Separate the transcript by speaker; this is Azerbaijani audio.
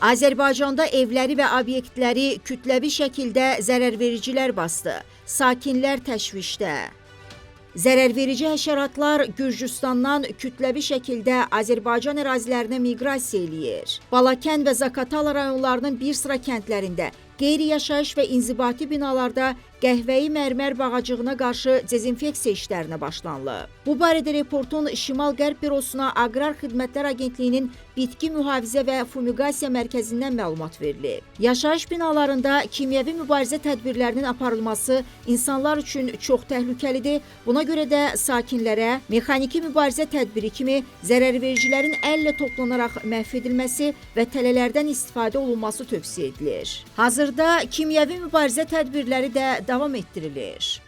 Speaker 1: Azərbaycanda evləri və obyektləri kütləvi şəkildə zərərvericilər basdı. Sakinlər təşvişdə. Zərərverici həşəratlar Gürcüstandan kütləvi şəkildə Azərbaycan ərazilərinə miqrasiya eləyir. Balakən və Zaqatala rayonlarının bir sıra kəndlərində qeyri-yaşayış və inzibati binalarda qəhvəyi mərmər bağacığına qarşı dezinfeksiya işlərinə başlanılıb. Bu barədə Reportun Şimal-Qərb bürosuna Aqrar Xidmətlər Agentliyinin Bitki Mühafizə və Fumigasiya Mərkəzindən məlumat verilib. Yaşayış binalarında kimyəvi mübarizə tədbirlərinin aparılması insanlar üçün çox təhlükəlidir. Buna görə də sakinlərə mexaniki mübarizə tədbiri kimi zərərvericilərin əllə toplanaraq məhv edilməsi və tələlərdən istifadə olunması tövsiyə edilir. Hazırda kimyəvi mübarizə tədbirləri də davam etdirilir.